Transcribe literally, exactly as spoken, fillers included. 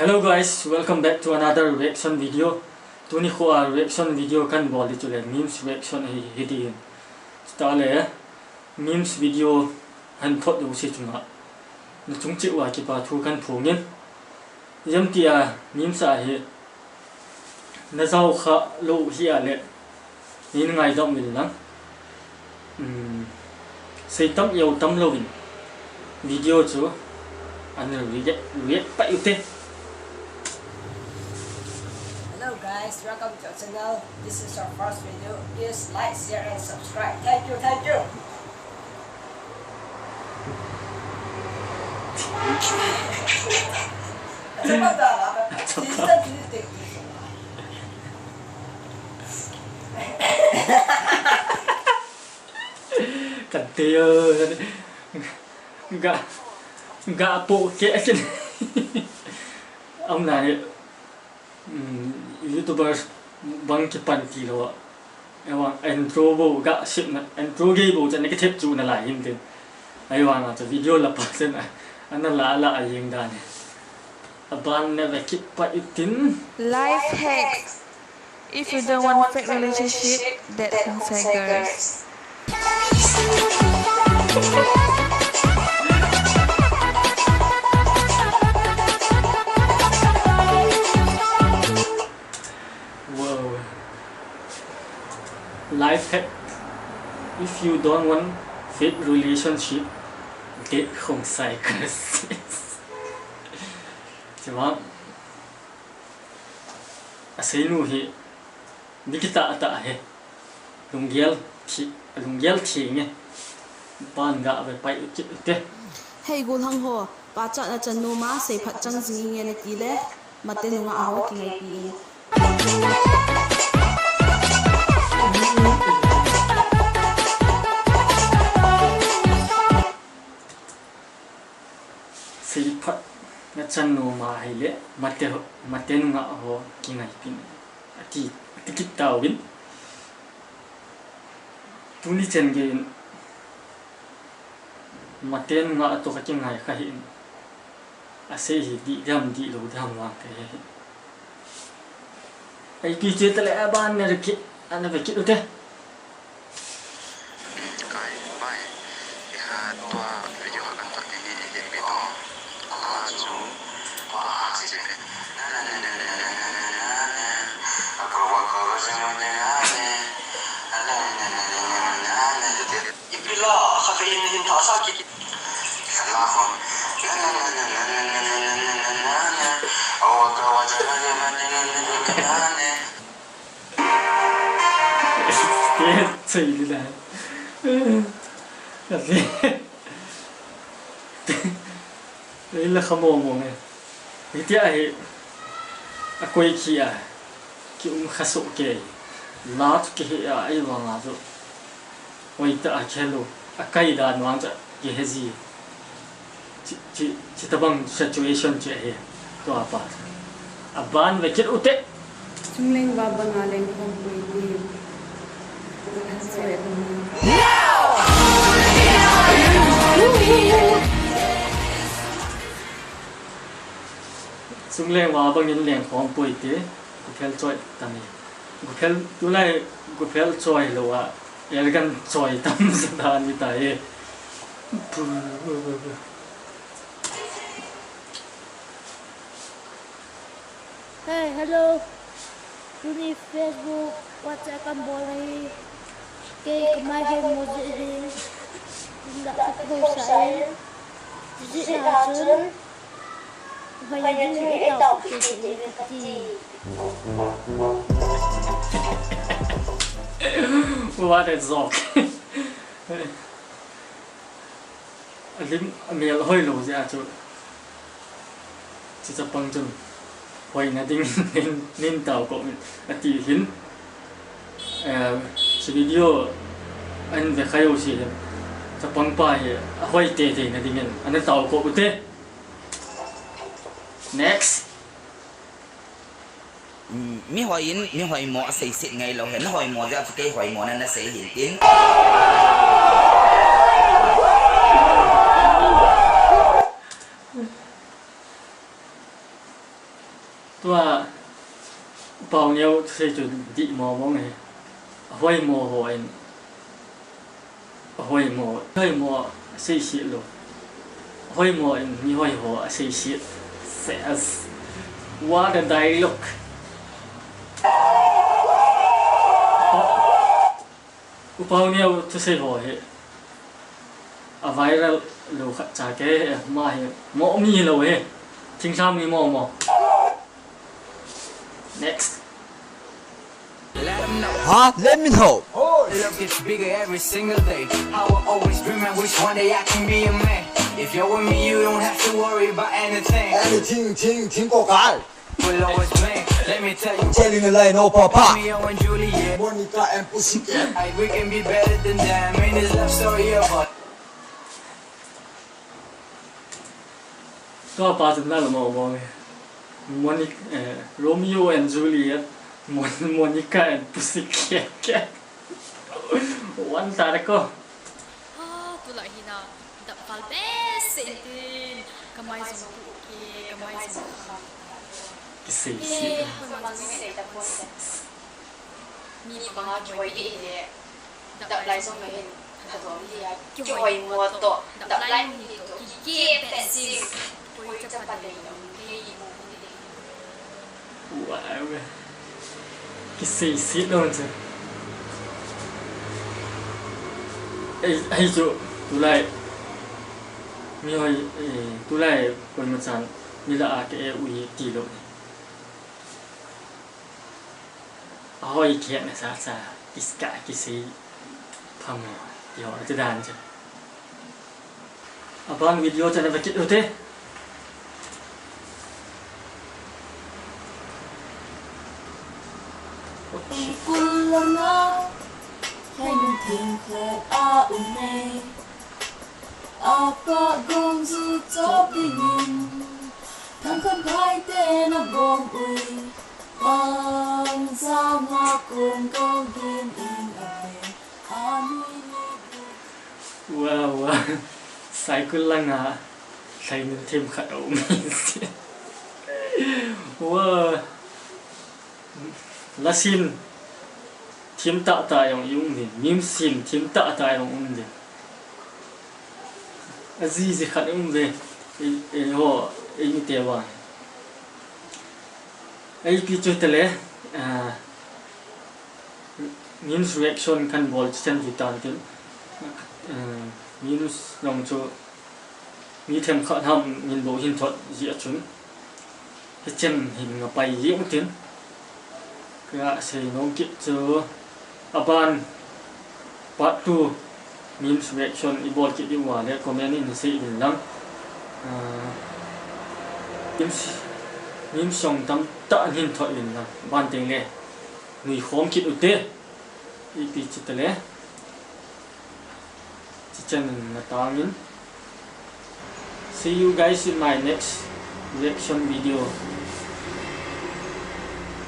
Hello guys, welcome back to another reaction video. Tuni kho a reaction video kan bol di chu le memes reaction hi, hi di hin. Chutah le memes video han thot u si chunga na chung cheh uva kipa thu kan phong in. Ijemtia memes a hi na jao kha lou hi a le, nei ngaidam uvin lang. Um, sei tam iau tam louvin video chu ana react, react pai u te. Hello guys, welcome to our channel. This is our first video. Please like, share and subscribe. Thank you, thank you. Ka te yo, ga, ga po ke kin. Am na ni, um, YouTubers bang kipan ti lou a. Ewa, intro bou ga sip na, intro gei bou chan na kithem chu na lai hin tin. Ahivang a chu video la pa chen a, ana la la a jeng dan e. Aban na ve kit pai u tin. Life hacks. If you don't want fake relationship, date some fake girls. Wow. Life hack. If you don't want fake relationship, date Khongsai girls. Chevang. Asei nu hi mi kitah tah hi. Lunggel thi, lunggel thi nge. Ban ga ve pai u kit u te. Hei golhang ho, pachatna chan nom a seiphat chang jing nge nati le, Mate nungah ho kingaipi in. Seiphat na chan nom a hile, Mate ho, Mate nungah ho kingaipi in. Ati, ati kit tauvin. Tuni chen gei in Mate nungah toh ka kingai kha hin. Asei hi dih dem, dih lou dem vang te hi. Ai, kiche tale aban na ve kit, ana ve kit u te. Kai pai, iha tua video ha kan thot ni ni ni ni to. Ala chu, pa ha chi pe. Ipi la, kha kha in hin tha sa ki. Te, sei li la. Ka se. Ei la kha mo mo nge. Hitia hi. Akoi khi a. Ki um kha so ke. La chu ki he a, ei vang a chu. Oi ta a khelo. Akai dan vang cha ki he ji. Chi, chi, chi tabang situation chi he. Tua pa. Aban ve kit u te. Chungleng va banga leng khom pui ti. Chungleng va bangin leng khom pui ti. Guphel choi tami. Guphel, tulai guphel choi lou a, airgun choi tam sa dan mi ta e. Hey, hello. Tuni Facebook, WhatsApp kan bol ahi. Kei kamai hoi mo jeh hin. Kum la ka thou sa e. Jeh a chun. Hoi ding e tau ke ke ke ti. What a joke. Alim, amel hoi lou jeh a chu. Chi chapang chun. Hoina ding nin, nin tau ko ati hin. Eh, chi video an ve kha u si hin. Chapang pa hi, ahoi te te na ding hin. Ana tau ko u te. Next. Mi hoi in, mi hoi mo asei sit ngai lou hen, na hoi mo jeh a chu kei hoi mo na na sei hin tin. Tua Pau Neo thusei chu dih mong mong hi. Ahoimo hon, ahoimo, ahoimo asei sih lou. Ahoimo in mihoi ho asei sih. Ses. What a dialogue. U Pau Neo thusei ho hi a viral lou khat cha ke, ama hi mo mi lou hi. Thingsam ni mo mo. Next. Let 'em know. Huh? Let me know. Love gets bigger every single day. How I always dream and wish one day I can be a man. If you're with me, you don't have to worry about anything. Anything, ting, ting, ko kai. We'll always bling. Let me tell you. Telling a lie, no papa. Romeo and Juliet. Monica and Pussycat. I, we can be better than them. In this love story of ours. Tua pa chu na lo mo mo nge. Monic-, eh, Romeo and Juliet, Mon-, Monica and Pussycat. Wan ta de ko. Ah, tulai hi na, dap val behseh in tin, ka mai jong tu ke, ka mai jong tu. Kisei sih. Eh, ko man sei ta pon. Mi banga kihoi ding hile, dap lai jong le hin, thadom hi a, kihoi mo toh, dap lai hi toh, kikeh peh jing, koi chapa lei jong kei mo hi. Wow. Kisei sih lou chu. Ei, ei chu, tulai. Mihoi, eh, tulai, koima chan, mi lah a ke e u hi ti lou. Ahoi kihetna sa sa, kiska kisei phamo, ti ho, ti dan chu. Aban video chu na ve kit u te. Kul langa, lhainun thim khat a um e. Apa gong ju chop dingin, thangkhat phai te na bom ui. Pang janga kun ko gin in a ve. Ani ni bu. Wow, wow. Saikul langa lhainun thim khat a um. Wow. La sin thim tah tah jong i um ding, mim sin thim tah tah jong um ding. A ji ji khat um ve, ei, eiho, eimite vang. Ipi chu tele, ah, memes reaction kan bol chen chu tan tin. Ah, memes jong chu mi themkhat ham min bol hin thot ji a chun. Hichen hin nga pai jeng tin. Ka sei nom kit chu aban part two memes reaction i bol kit diu a le comment in sei din lang. Ah, memes, memes jong tamtah hin thot din lang. Ban teng le nui khom kit u te. Ipi chu tele. Chichan na tangin. See you guys in my next reaction video.